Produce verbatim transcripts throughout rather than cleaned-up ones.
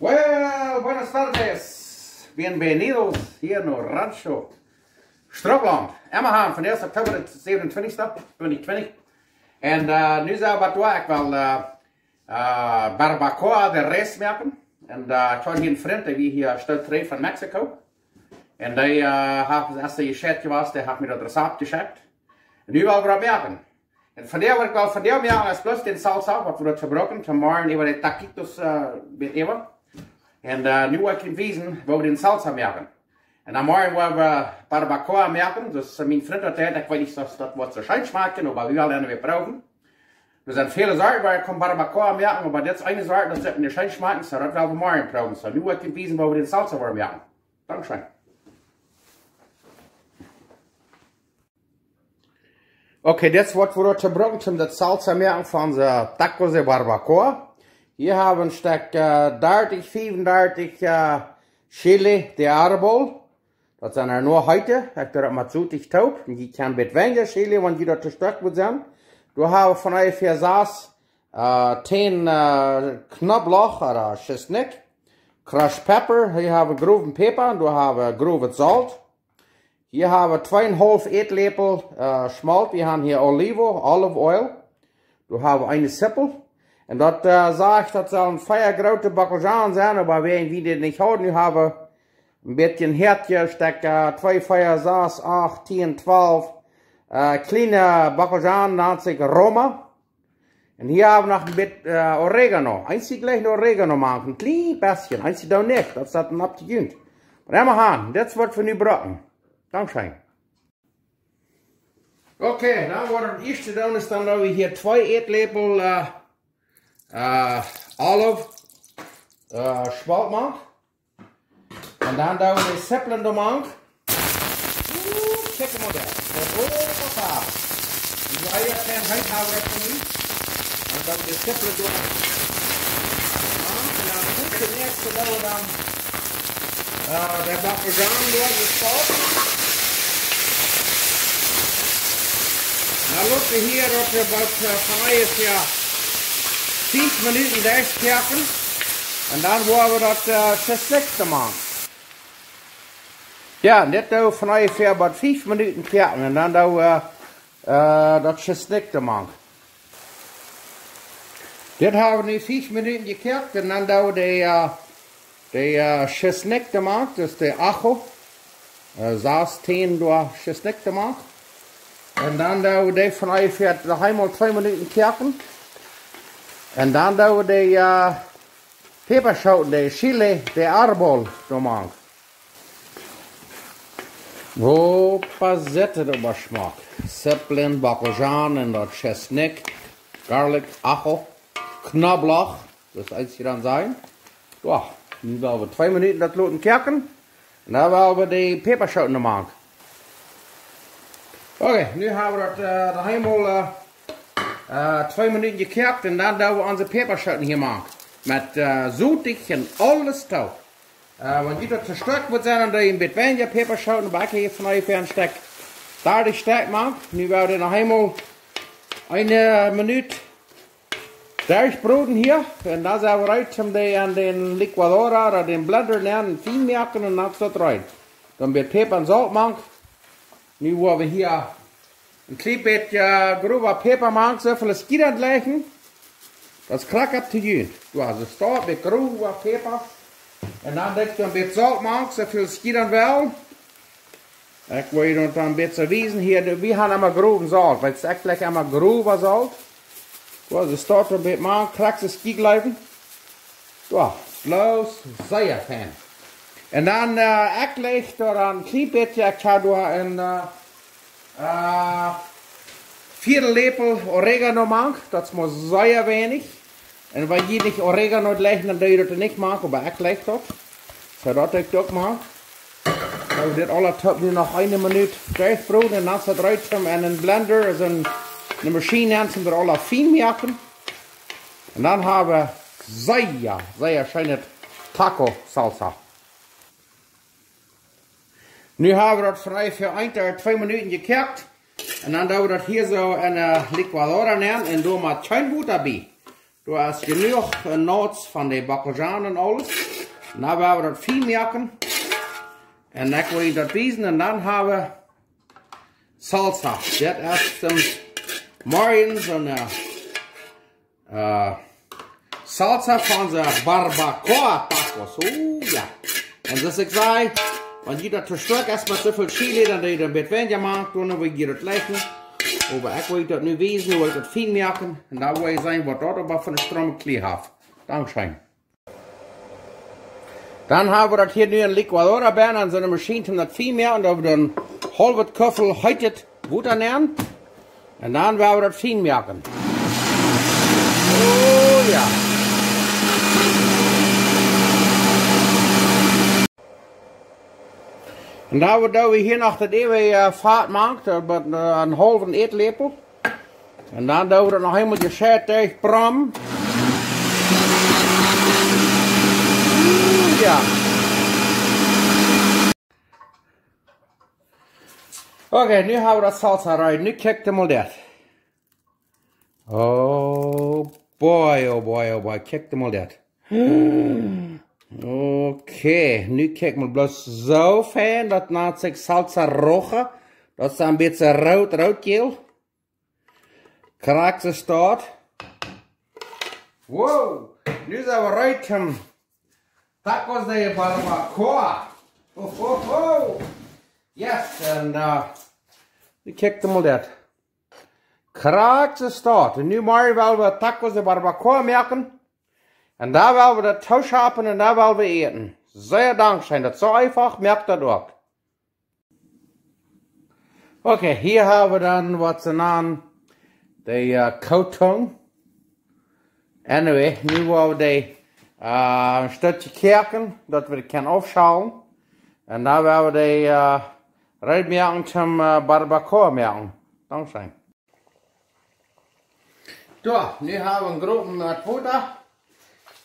Well, buenas tardes. Bienvenidos hier no Rancho Strucklaunt. Emma han, vondoag es Oktoba de säwenuntwintichste, twintich twintich. Un äh, nu sent wie doa, ekj well äh, äh, barbacoa de res moaken. Un äh, ekj haud hia een Frint, dee wia hia Stoot trigj von Mexiko. Un dee äh, haft, aus hee jescheit wia, dee haft mie daut Rezept jeschekjt. Un nu well wie daut moaken. Un vondoag, waut ekj well vondoag moaken, es bloos dän Salsa, waut wie doa brucken, toom morjen äwa de taquitos äh, bät äwa. Un äh, nu well ekj junt wiesen, woo wie dän Salsa moaken. Un dan morjen woa wie barbacoa moaken, daut äh, mien Frint haud, ekj weet nich, aus daut woat soo scheen schmakjen, oba wie wellen daut proowen. Doa sent väle Sorten, woo ekj kaun barbacoa moaken, oba dit es eene Sort, daut woat nich scheen schmakjen, soo daut well wie morjen proowen. Soo, nu well ekj junt wiesen, woo wie dän Salsa woaren moaken. Dankscheen. Okay, dit es waut wie doa brucken, om daut Salsa moaken von de tacos de barbacoa. Hia hab wie een Stekj äh, dartich, fiefundartich äh, Chile de Árbol. Daut sent ea nua heete, ekj doo daut met Sot toop. Un jie kjennen een bät weinja Chile, wan jie daut to stoakj woaren. Doa hab wie von onjefäa sas äh, tieen äh, Knoblauch ooda Tschesnikj. Crushed pepper, hia hab wie growen Päpa, un doa hab wie growet Solt. Hia hab wie tweeunhaulf Ätläpel äh, Schmolt. Wie haben hia Olivo, olive oil. Doa hab wie eene Zippel. Un daut äh, saj ekj, daut sellen vea groote Bockelzwiebeln sennen, oba wie, wie dee nich hauden, nu hab wie een bät Häakje, Stekj äh, twee, vea, sas, acht, tieen, twalf äh, kjliene Bockelzwiebeln, nant sikj Roma. Un hia hab wie noch een bät äh, Oregano. Eensje jleichen Oregano moaken, een kjlien bät. Eensje doonen nich, daut es dan opp to junt. Oba emma han, dit es waut wie nu brucken. Dankscheen. Okay, dan waut wie ieescht doonen es dan, daut wie hia twee Ätläpel äh, äh, olive äh, Schmolt moaken. Un dan doo wie de Zippel doamank. Oeh, check mol daut. Oh, papa. Dee wia hia fein heet, hab wie daut nu. Un dan de Zippel doa. Un dan kjikj wie, daut wie dan äh, de Bockelzwiebeln doa, dee Solt. Dan lot wie hia daut wie bie äh, von onjefäa fief Minuten derchkoaken. Un dan woa wie daut äh, Tschesnikj doamank. Jo, un dit doo wie von onjefäa bie fief Minuten koaken. Un dan doo wie äh, äh, daut Tschesnikj doamank. Dit hab wie nu fief Minuten jekoakt un dan doo wie de, äh, de äh, Tschesnikj doamank, daut es de ajo, äh, sas, tieen doa Tschesnikj doamank. Un dan doo wie dee von onjefäa noch eemol twee Minuten koaken. Un dan doo wie de äh, Päpaschooten, de Chile de Árbol doamank. Opa, sitt daut oba schmock. Zippel, Bockelzwiebel un daut Tschesnikj, garlic, ajo, Knoblauch, daut es eensje dan sennen. Jo, nu woa wie twee Minuten daut loten koaken. Un dan woa wie de Päpaschooten doamank. Okay, nu hab wie daut äh, noch eemol äh, äh, twee Minuten jekoakt un dan doo wie onse Päpaschooten hia mank. Met äh, Sot un aules too. Äh, wan jie daut to stoakj woat sennen, dan doo jie een bät weinja Päpaschooten, oba ekj hab hia von onjefäa een Stekj, dartich Stekj mank. Nu woa wie noch eemol eene Minut derchbroden hia. Un dan sent wie reed, om dee aun dän licuadora ooda dän Blender nenn fien moaken un dan es daut reed. Dan een bät Päpa un Solt mank. Nu woa wie hia een kjlien bät äh, growa Päpa mank, soo väl aus jie daut jleichen. Daut es krakjt opp to junt. Jo, soo stoakj, bät growa Päpa. Un dan denkj ekj een bät Solt mank, soo väl aus jie daut wellen. Ekj well junt dan een bät wiesen hia, wie haben emma growen Solt, wiels ekj jleich emma growa Solt. Jo, soo stoakj, een bät mank, krakjt aus jie jleichen. Jo, bloos sea fein. Un dan äh, ekj jleich doa een kjlien bät, ekj hab doa een äh, äh, Viedel Läpel Oregano mank, daut es mau sea weinich. Un wan jie nich Oregano jleichen, dan doo jie daut nich mank, oba ekj jleich daut. Soo daut ekj daut mank. Soo, dit aules toop nu noch eene Minut derchbroden un dan es daut reed, om en een Blender, aulsoo een, eene Maschien aun, om daut aules fien moaken. Un dan hab wie sea, sea scheene Taco Salsa. Nu hab wie daut fa onjefäa een ooda twee Minuten jekoakt. Un dan doo wie daut hia soo en de licuadora nenn un doo mau kjeen Wota bie. Doa es jenuach, äh, Nots von de Bockelzwiebel un aules. Nu woa wie daut fien moaken. Un dan woa ekj daut wiesen un dan hab wie Salsa. Dit es dan morjen soone, äh, Salsa von de Barbacoa Tacos. Oh jo. Un soo aus ekj säd, wan jie daut too stoakj es met soo väl Chili, dan doo jie een bät weinja moaken, dan woa jie daut jlikjen. Oba ekj woa daut nu wiesen, woa ekj daut fien moaken. Un dan woa jie seenen waut daut oba fa een Stroomkjlieha haft. Dankscheen. Dan hab wie daut hia nu en licuadora bennen, aun soone Maschien, om daut fien moaken, doa hab wie dan haulwet Kuffel heetet Wota nenn. Un dan woa wie daut fien moaken. Oh jo. Un dan woa wie hia noch daut äwaje, äh, Fat moaken, daut woat, äh, een haulwen Ätläpel. Un dan doo wie daut noch eemol jescheit derch brommen. Jo. Okay, nu hab wie daut Salsa reed. Nu kjikj mol dit. Oh boy, oh boy, oh boy. Kjikj mol dit. Okay, nu kjikj mol bloos, soo fein. Daut nant sikj Salsa Roja. Daut es een bät root, rootjäl. Krakjt soo aus daut. Wow, nu sent wie reed om Tacos de Barbacoa. Ho, ho, ho. Yes, un, äh, nu kjikj mol dit. Krakjt soo aus daut. Un nu morjen woa wie Tacos de Barbacoa moaken. Un dan woa wie daut tooschapen un dan woa wie äten. Sea dankscheen. Daut es soo eefach, moakt daut uk. Okay, hia hab wie dan waut see nanen de, äh, Kootung. Anyway, nu woa wie dee, äh, een Stootje koaken, daut wie dee kjennen aufschalen. Un dan woa wie dee, äh, reed moaken om, äh, Barbacoa moaken. Dankscheen. Soo, nu hab wie een grooten Pot Wota.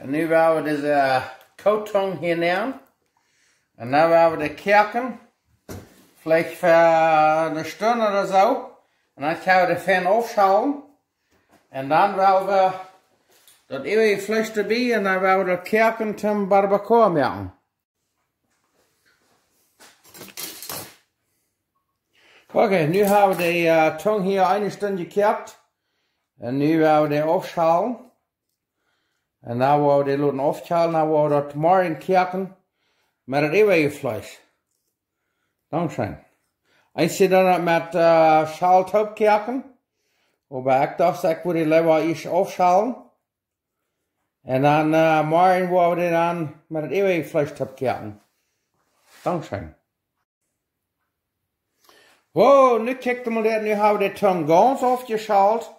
Un nu woa wie dise, äh, Kootung hia nämen. Un dan woa wie dee koaken. Veleicht fa eene Stund ooda soo. Un dan kjenn wie dee fein aufschalen. Un dan woa wie daut äwaje Fleesch doabie un dan woa wie daut koaken om Barbacoa moaken. Okay, nu hab wie dee, äh, Tung hia eene Stund jekoakt. Un nu woa wie dee aufschalen. Un dan woa wie dee loten aufkjalen, dan woa wie daut morjen koaken met daut äwaje Fleesch. Dankscheen. Eenje doonen daut met, äh, Schal toop koaken. Oba ekj docht, ekj wudd dee leewa ieescht aufschalen. Un dan, äh, morjen woa wie dee dan met daut äwaje Fleesch toop koaken. Dankscheen. Wow, nu kjikj mol dit, nu hab wie de Tung gaunz aufjeschalt.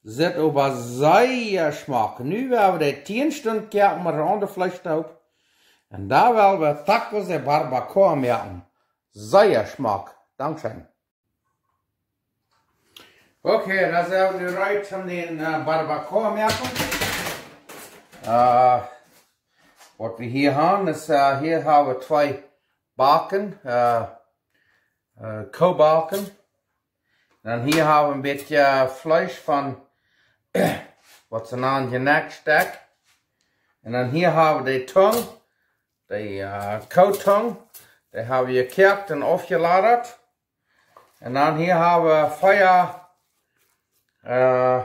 Sitt oba sea schmock. Nu woa wie dee tieen Stund koaken met daut aundre Fleesch toop. Un dan woa wie Tacos de Barbacoa moaken. Sea schmock. Dankscheen. Okay, dan sent wie nu reed om dän, äh, Barbacoa moaken. Äh, waut wie hia haben es, äh, hia hab wie twee Backen, äh, äh, Koobacken. Dan hia hab wie een bät Fleesch von, waut see nanen, Jeneckstekj. Un dan hia hab wie de Tung, de, äh, Kootung. Dee hab wie jekoakt un aufjeladat. Un dan hia hab wie vea, äh,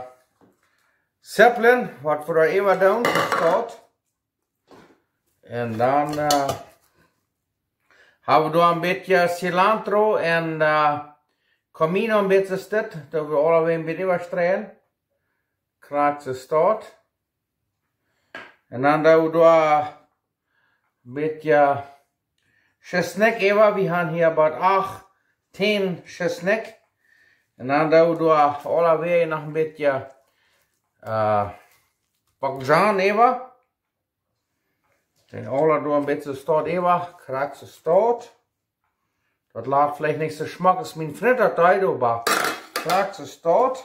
Zippeln, waut wie doa äwa doonen, soo aus daut. Un dan, äh, hab wie doa een bät Cilantro un, äh, Comino een bät stit, daut wie aule een bät äwastreien. Krakjt soo aus daut. Un dan doo wie doa een bät Tjnusnik äwa. Wie haben hia about acht, tieen Tjnusnik. Un dan doo wie doa aulawäajen noch een bät, äh, Bockelzwiebel äwa. Dan aula doa een bät soo aus daut äwa, krakjt soo aus daut. Daut lat veleicht nich soo schmock aus mien Frint daut deed, oba krakjt soo aus daut.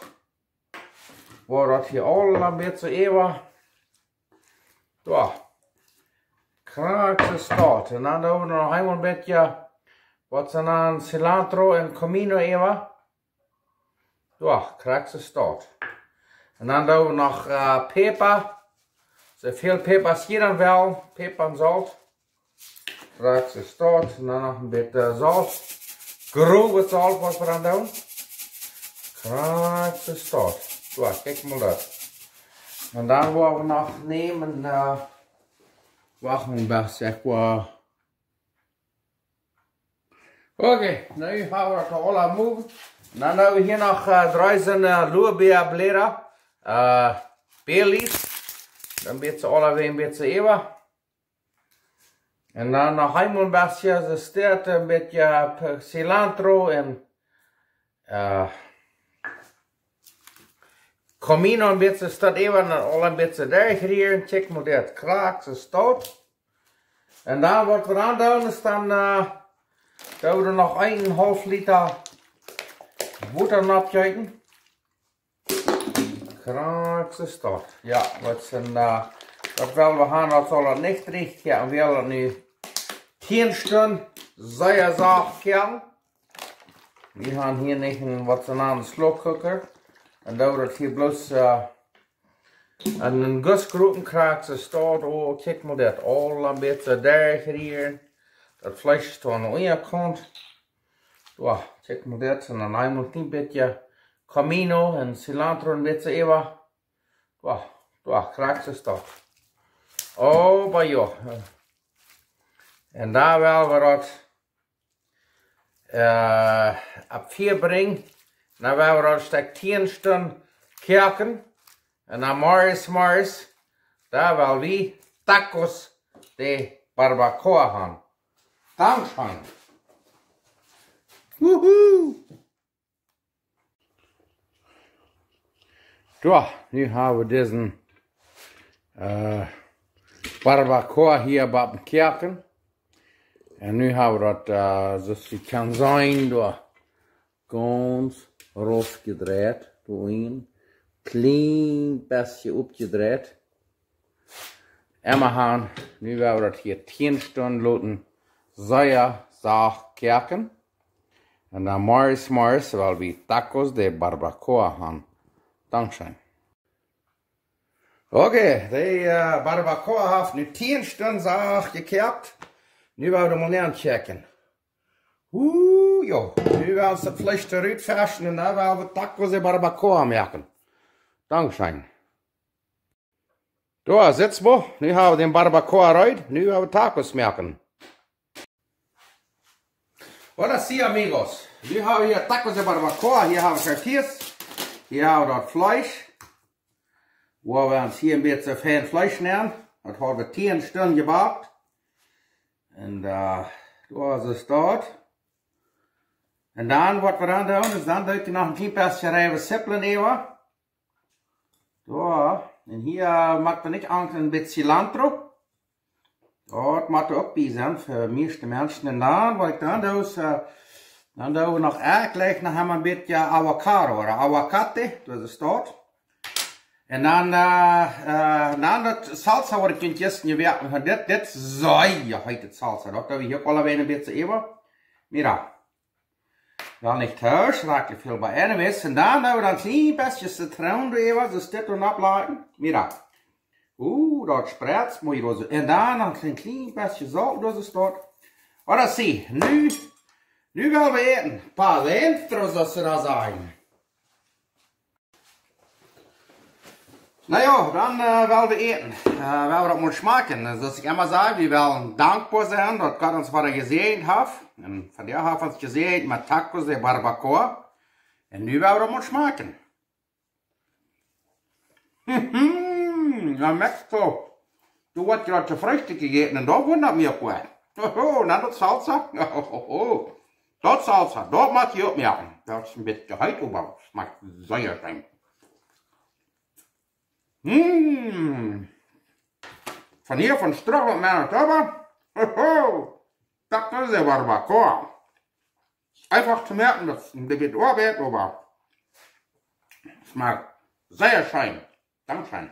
Woa daut hia aul een bät äwa. Soo. Krakjt soo aus daut. Un dan doo wie noch eemol een bät, waut see nanen, Cilantro un Comino äwa. Soo, krakjt soo aus daut. Un dan doo wie noch, äh, Päpa. Soo väl Päpa aus jie dan wellen. Päpa un Solt. Krakjt soo staut. Un dan noch een bät Solt. Growet Solt, waut wie dan doonen. Krakjt soo staut. Soo, kjikj mol daut. Un dan woa wie noch nämen, äh, wacht een bät, ekj woa Okay, nu hab wie daut aula moved. Dan hab wie hia noch, äh, dree soone, äh, Lorbeerbläda. Äh, Bay Leaf. Dan bät aula wada een bät äwa. Un dan noch eemol een bät, soo staut, een bät, äh, Cilantro un, äh, Comino een bät staut äwa un aula een bät derchrieren. Kjikj mol, daut krakjt soo staut. Un dan waut wie dan doonen es dan, äh, doo wie noch een haulf Lita Wota nopp jeeten. Krakjt soo staut. Jo, waut sent, äh, daut well wie haben, daut saul daut nich rikj. Jo, un wie haben daut nu tieen Stund sea sacht koaken. Wie haben hia nich een, waut see nanen, slow cooker. Un doo wie daut hia bloos, äh, aun een Gussgropen, krakjt soo staut. Oh, kjikj mol, daut aula een bät derchrieren. Daut Fleesch es aun de Unjakaunt. Soo, kjikj mol, daut es dan eemol een bät Comino un Cilantro een bät äwa. Soo, soo, krakjt soo staut. Oh, oba jo. Un dan well wie daut äh, opp Fia brinjen. Dan woa wie daut Stekj tieen Stund koaken. Un dan morjes, morjes, dan woa wie tacos de barbacoa haben. Dankscheen. Wuhu! Jo, nu haben wie disen, äh, barbacoa hia bie daut Koaken. Un nu haben wie daut, äh, soo aus jie kjennen seenen, doa gaunz raufjedreit, doa een kjlien bät oppjedreit. Emma han, nu woa wie daut hia tieen Stund loten sea sacht koaken. Un dan morjes, morjes woa wie tacos de barbacoa haben. Dankscheen. Okay, de, äh, barbacoa haft nu tieen Stund sacht jekoakt. Nu woa wie mol nenn kjikjen. Uh, jo, nu woa wie daut Fleesch rutfeschen un dan woa wie tacos de barbacoa moaken. Dankscheen. Doa, sitt mol, nu haben wie dän Barbacoa reed, nu woa wie Tacos moaken. Hola, sí, amigos. Nu haben wie hia Tacos de Barbacoa, hia haben wie Tortillas, hia haben wie daut Fleesch. Woa wie ons hia een bät fein Fleesch nämen. Daut haben wie tieen Stund jebackt. Un, äh, doa es daut. Un dan, waut wie dan doonen, es dan doo wie noch een kjlien bät reiwe Zippel äwa. Soo, un hia moakt wie nich aundasch, een bät Cilantro. Daut mott uk bie sennen fa de mieeschte Menschen. Un dan, waut ekj dan doo, es, äh, dan doo wie noch, äh, jlikj noch eemol een bät Avocado, ooda Aguacate, daut es daut. Un dan, äh, äh, dan daut Salsa, waut ekj junt jistren jemoakt hab. Dit, dit es sea heete Salsa. Daut doo wie hia uk aul een bät äwa. Mira. Well nich too schrakjlich väl bie eent es. Un dan doo wie dan een kjlien bät Zitroon doaräwa, soo aus dit dan oplaten. Mira. Uh, daut spretzt, mott jie soo. Un dan een kjlien, kjlien bät Solt, daut es daut. Ahora sí, nu, nu woa wie äten. Pa dentro, soo aus see daut sajen. Na jo, dan, äh, woa wie äten. Äh, woa wie daut mol schmakjen. Soo aus ekj emma saj, wie wellen dankboa sennen, daut Gott ons wada jesäajent haft. Un vondoag haft ons jesäajent met Tacos de Barbacoa. Un nu woa wie daut mol schmakjen. Mhm, daut schmakjt soo. Doo woascht jrod to Freestikj jejäten un daut wundat mie uk waut. Hoho, na daut Salsa. Hoho. Daut Salsa, daut mott jie uk moaken. Daut es een bät heet, oba schmakjt sea scheen. Mm. Von hia von Strucklaunt Manitoba. Hoho. Daut es de Barbacoa. Eefach to moaken, daut es een bät Oabeit, oba schmakjt sea scheen. Dankscheen.